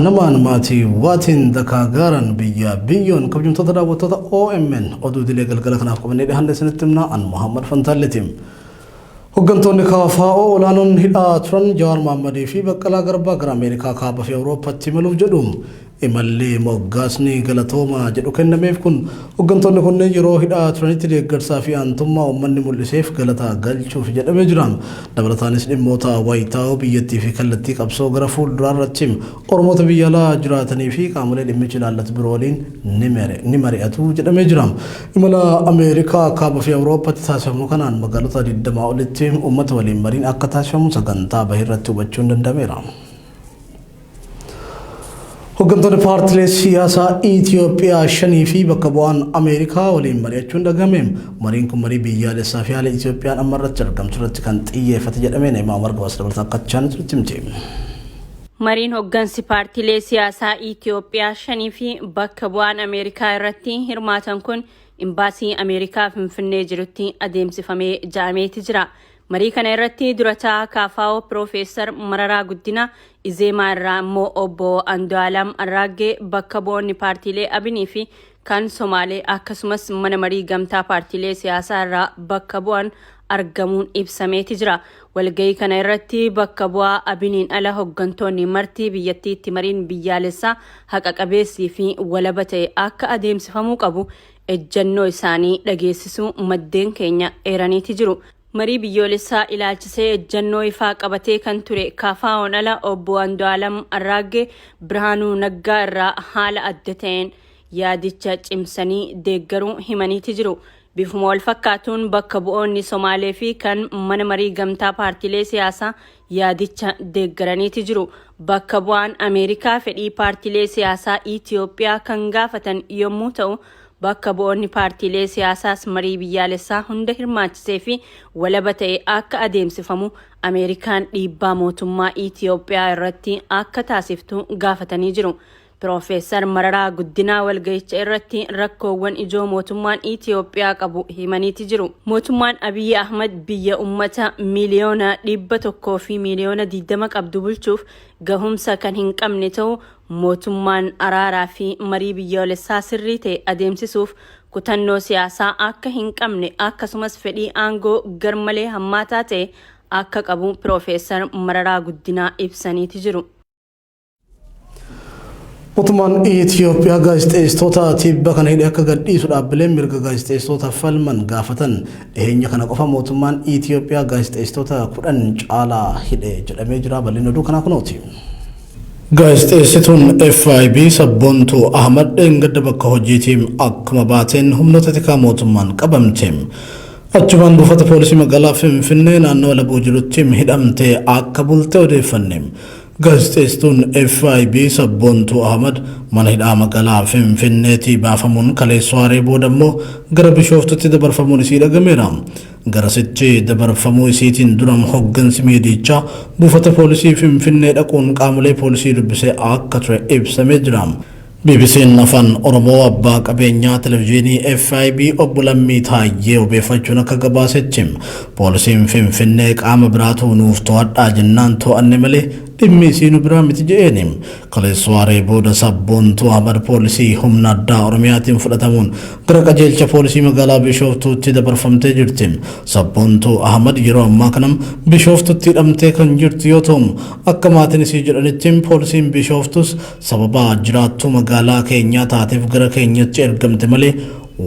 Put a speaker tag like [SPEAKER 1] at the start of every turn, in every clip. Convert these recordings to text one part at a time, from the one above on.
[SPEAKER 1] Namaan maatii waatiin dakaa gaaran biyya biyyoon kabajamtoota daawwattoota OMN oduu idilee galgala kanaaf qabannee dhiyaanne isinitti himna an Muhammad Fantaalleeti. Hoggantoonni KFO olaanoon hidhaa turan Jawaar Mohammadii fi Baqqalaa Garbaa gara Ameerikaa kaaba fi Awurooppaatti imaluuf jedhu. Imalli moggaasni galatoomaa jedhu kennameef kun hoggantoonni kunneen yeroo hidhaa turanitti deeggarsaa fi aantummaa uummanni mul'iseef galata galchuuf jedhamee jira. Dabalataanis dhimmoota wayitaa'oo biyyattii fi kallattii qabsoo gara fuulduraa irratti Oromoota biyya alaa jiraatanii fi qaamolee dhimmichi ilaallatu biroo waliin ni mari'atu jedhamee jira. Imala Ameerikaa kaaba fi Awurooppaatti taasifamu kanaan magaalota 20 olitti uummata waliin mariin akka taasifamu sagantaa bahe irratti hubachuun danda'ameera. Hooggantoonni paartilee siyaasaa Itoophiyaa shanii fi bakka bu'aan Ameerikaa waliin mari'achuun dhagahame. Mariin kun marii biyyaalessaa fi haala Itoophiyaan amma irratti argamtu irratti kan xiyyeeffate jedhamee Na'imaa Umar gabaasa dabalataa akka chaanitti himti.
[SPEAKER 2] Mariin hoggansi paartilee siyaasaa Itoophiyaa shanii fi bakka bu'aan Ameerikaa irratti hirmaatan kun imbaasii Ameerikaa Finfinnee jirutti adeemsifamee ja'ameeti jira. Marii kana irratti durataa KFO Piroofeesar Mararaa Guddina, Izeemaa irraa immoo obbo Andu'aalam Arraaggee, bakka bu'oonni paartiilee Abinii fi kan Somaalee akkasumas mana marii gamtaa paartiilee siyaasaa irraa bakka bu'an argamuun ibsameeti jira. Walgahii kana irratti bakka bu'aa Abiniin ala hoggantoonni marti biyyattiitti mariin biyyaalessaa haqa qabeessii fi walaba ta'e akka adeemsifamuu qabu ejjennoo isaanii dhageessisuu maddeen keenya eeraniiti jiru. Marii biyyoolessaa ilaalchisee ejjennoo ifaa qabatee kan ture KFO'n ala obbo Andu'aalam Arraaggee Birhaanuu Naggaa irraa haala adda ta'een yaadicha cimsanii deeggaruu himaniiti jiru. Bifuma wal fakkaatuun bakka bu'oonni Somaalee fi kan mana marii gamtaa paartiilee siyaasaa yaadicha deeggaraniiti jiru. Bakka bu'aan Ameerikaa fedhii paartiilee siyaasaa Itoophiyaa kan gaafatan yommuu ta'u, bakka bu'oonni paartiilee siyaasaas marii biyyaalessaa hunda hirmaachisee fi walaba ta'e akka adeemsifamu Ameerikaan dhiibbaa mootummaa Itoophiyaa irratti akka taasiftu gaafatanii jiru. Piroofeesar Mararaa Guddinaa walga'icha irratti rakkoowwan ijoo mootummaan Itoophiyaa qabu himaniiti jiru. Mootummaan Abiyyi Ahmad biyya uummata miiliyoona 100 fi miiliyoona 20 qabdu bulchuuf gahumsa kan hin qabne ta'u mootummaan araaraa fi marii biyyaalessaa sirrii ta'e adeemsisuuf kutannoo siyaasaa akka hin qabne akkasumas fedhii aangoo garmalee hammaataa ta'e akka qabu Piroofeesar Mararaa Guddinaa ibsaniiti jiru.
[SPEAKER 1] Mootummaan Itoophiyaa gaazexeessitoota tibba kana hidhee akka gadhiisu dhaabbileen mirga gaazexeessitoota falman gaafatan. Dhiheenya kana qofa mootummaan Itoophiyaa gaazexeessitoota 10 caalaa hidhe jedhamee jira. Bal'inni oduu kanaa kunooti. Gaazexeessituun FIB Sabboontuu Ahmad dheengadda bakka hojiitiin akkuma baateen humnoota tikaa mootummaan qabamte. Achumaan buufata poolisii magaalaa Finfinnee naannoo Alabuu jirutti hidhamtee akka bulte odeeffanne. Gaazexeessituun FIB Sabboontuu Ahmad mana hidhaa magaalaa Finfinneetii baafamuun kaleessa waaree booda immoo gara Bishooftutti dabarfamuun isii dhagameera. Garasitti dabarfamuu isiitiin dura hoggansi miidiyichaa buufata poolisii Finfinnee dhaquun qaamolee poolisii dubbisee akka ture ibsamee jira. BBC'n Afaan Oromoo abbaa qabeenyaa televizyiinii FIB obbo Lammii Taayyee wabeeffachuun akka gabaasetti poolisiin Finfinnee qaama biraatu nuuf to'adhaa jennaan to'anne malee dhimmi isii nu biraa miti je'eeni. Kaleessa waaree booda Sabboontuu Ahmad poolisii humna addaa Oromiyaatiin fudhatamuun gara qajeelcha poolisii magaalaa Bishooftuutti dabarfamtee jirti. Sabboontuu Ahmad yeroo ammaa kana Bishooftutti hidhamtee kan jirtu yoo ta'u, akka maatiin isii jedhanitti poolisiin Bishooftus sababa jiraattuu magaalaa keenyaa taateef gara keenyatti ergamte malee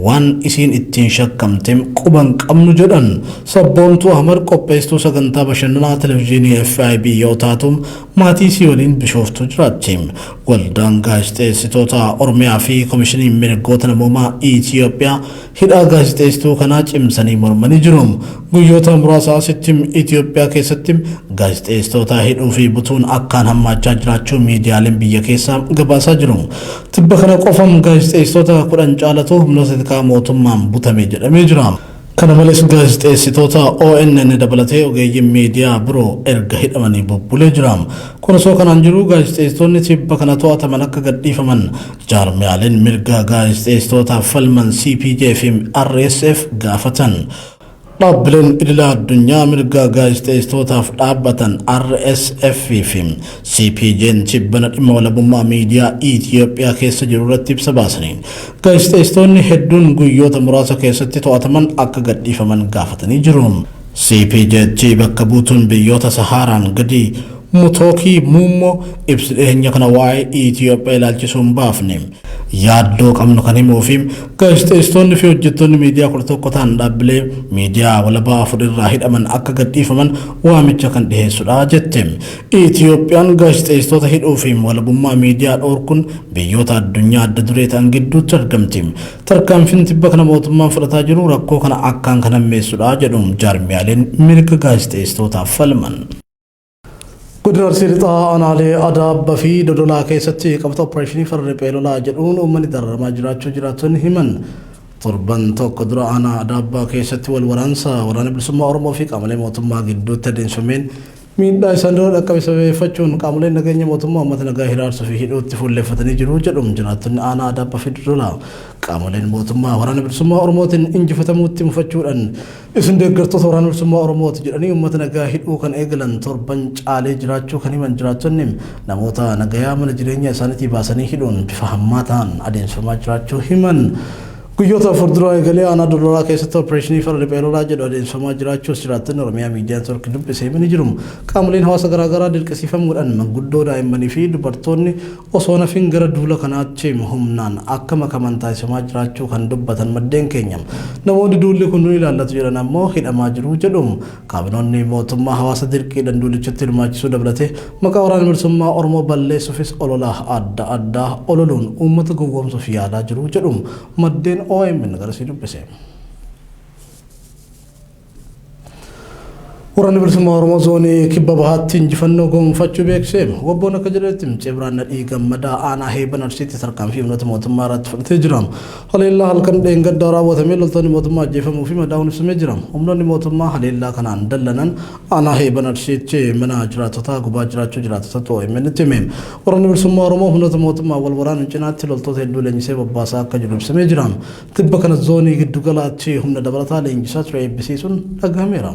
[SPEAKER 1] waan isiin ittiin shakkamte quba hin qabnu jedhan. Sabboontuu Ahmad qopheessituu sagantaa bashannanaa televizyiinii FIB yoo taatu maatii isii waliin Bishooftuu jiraatti. Waldaan Gaazexeessitoota Oromiyaa fi Komishiniin Mirgoota Namoomaa Itiyoophiyaa hidhaa gaazexeessituu kanaa cimsanii mormanii jiru. Guyyoota muraasa asitti Itiyoophiyaa keessatti gaazexeessitoota hidhuu fi butuun akkaan hammaachaa jiraachuu miidiyaaleen biyya keessaa gabaasaa jiru. Tibba kana qofa gaazexeessitoota 10 caalatu humnoota tikaa mootummaan butame jedhamee jira. Kana malees gaazexeessitoota ONN dabalatee ogeeyyiin miidiyaa biroo erga hidhamanii bubbulee jira. Kun osoo kanaan jiru gaazexeessitoonni tibba kana to'ataman akka gadhiifaman jaarmiyaaleen mirga gaazexeessitootaaf falman CPJ fi RSF gaafatan. Dhaabbileen idila addunyaa mirga gaazexeessitootaaf dhaabbatan RSF fi CPJ'n tibbana dhimma walabummaa miidiyaa Itiyoophiyaa keessa jiru irratti ibsa baasaniin gaazexeessitoonni hedduun guyyoota muraasa keessatti to'ataman akka gadhiifaman gaafatanii jiru. CPJ'tti bakka buutuun biyyoota Sahaaraan gadi Mutookii Muummoo ibsi dhiyeenya kana waa'ee Itiyoophiyaa ilaalchisuun baafne yaaddoo qabnu kan himuu fi gaazexeessitoonni fi hojjettoonni miidiyaa 11 ta'an dhaabbilee miidiyaa walabaa 4 irraa hidhaman akka gadhiifaman waamicha kan dhiheessudha jette. Itiyoophiyaan gaazexeessitoota hidhuu fi walabummaa miidiyaa dhoorkuun biyyoota addunyaa adda duree ta'an gidduutti argamti. Tarkaanfiin tibba kana mootummaan fudhataa jiru rakkoo kana akkaan kan hammeessudha jedhu jaarmiyaaleen mirga gaazexeessitootaaf falman. Godina Arsii Lixaa aanaalee Adaabbaa fi Dodolaa keessatti qabata opereeshinii farra riphee lolaa jedhuun uummanni dararamaa jiraachuu jiraattonni himan. Torban tokko dura aanaa Adaabbaa keessatti wal waraansa waraana bilisummaa Oromoo fi qaamolee mootummaa gidduutti adeemsifameen miidhaa isaan dura dhaqqabe sababeeffachuun qaamoleen nageenya mootummaa uummata nagaa hiraarsuu fi hidhuutti fuulleeffatanii jiru jedhu jiraattonni aanaa Adaabbaa fi Dodolaa. Qaamoleen mootummaa waraana bilisummaa Oromootiin injifatamuutti mufachuudhaan isin deeggartoota waraana bilisummaa Oromooti jedhanii uummata nagaa hidhuu kan eegalan torban caalee jiraachuu kan himan jiraattonni namoota nagayaa mana jireenya isaaniitii baasanii hidhuun bifa hammaataan adeemsifamaa jiraachuu himan. Guyyoota 4 dura eegalee aanaa Dodolaa keessatti opereeshinii farra riphee lolaa jedhu adeemsifamaa jiraachuus jiraattonni Oromiyaa Miidiyaa Neetwoork dubbisee himanii jiru. Qaamoleen hawaasa garaagaraa dirqisiifamuudhaan manguddoo daa'immanii fi dubartoonni osoo nafin gara duula kanaatti humnaan akka makaman taasifamaa jiraachuu kan dubbatan maddeen keenya. Namoonni duulli kun nu ilaallatu jedhan ammoo hidhamaa jiru jedhu. Kaabinoonni mootummaa hawaasa dirqiidhaan duulichatti hirmaachisuu dabalatee maqaa waraana bilisummaa Oromoo balleessuufis olola adda addaa ololuun uummata gowwoomsuuf yaalaa jiru jedhu maddeen OMN garasii dubbise. Waraanni bilisummaa Oromoo zoonii kibba bahaatti injifannoo gonfachuu beeksise. Wabboon akka jedhetti Cibraan Nadhii Gammadaa aanaa Heeban Arsiitti tarkaanfii humnoota mootummaa irratti fudhatee jira. Haleellaa halkan dheengaddaa raawwatamee loltoonni mootummaa ajjeefamuu fi madaa'uun ibsamee jira. Humnoonni mootummaa haleellaa kanaan dallanan aanaa Heeban Arsiitti mana jiraattotaa gubaa jiraachuu jiraattotatu OMN itti hime. Waraanni bilisummaa Oromoo humnoota mootummaa wal waraanuun cinaatti loltoota hedduu leenjisee bobbaasaa akka jiru ibsamee jira. Tibba kana zoonii giddugalaatti humna dabalataa leenjisaa ture eebbisiisuun dhagahameera.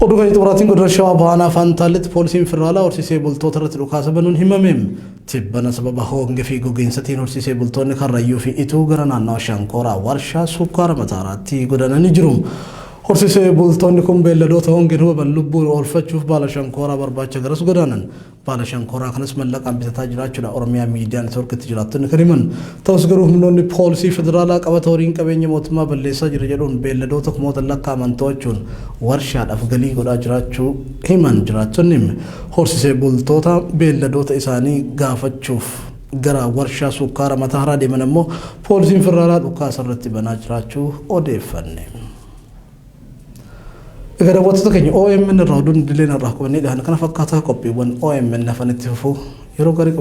[SPEAKER 1] Oduu keenya xumuraatiin godina Shawaa Baanaa Fantaalletti poolisiin federaalaa horsiisee bultoota irratti dhukaasa banuun himame. Tibbana sababa hongee fi gogiinsatiin horsiisee bultoonni Karrayyuu fi Ituu gara naannawa Shankooraa warshaa sukkaara Mataaraatti godaananii jiru. Horsiisee bultoonni kun beelladoota hongeen hubaman lubbuun oolfachuuf baala shankooraa barbaacha garas godaanan. Baala shankooraa kanas mallaqaan bitataa jiraachuudha Oromiyaa Miidiyaa Neetwoorkitti jiraattonni kan himan. Ta'us garuu humnoonni poolisii federaalaa qabata horiin qabeenya mootummaa balleessaa jira jedhuun beelladoota kumoota lakkaa'aman to'achuun warshaadhaaf galii godhaa jiraachuu himan jiraattonni. Horsiisee bultoota beelladoota isaanii gaafachuuf gara warshaa sukkaara Mataaraa deeman ammoo poolisiin federaalaa dhukaasa irratti banaa jiraachuu odeeffanne. Egaa daawwattoota keenya OMN irraa oduun idileen irraa qabannee dhiyaanne kana fakkaataa qophiiwwan OMN hafanitti fufuu yeroo gaarii.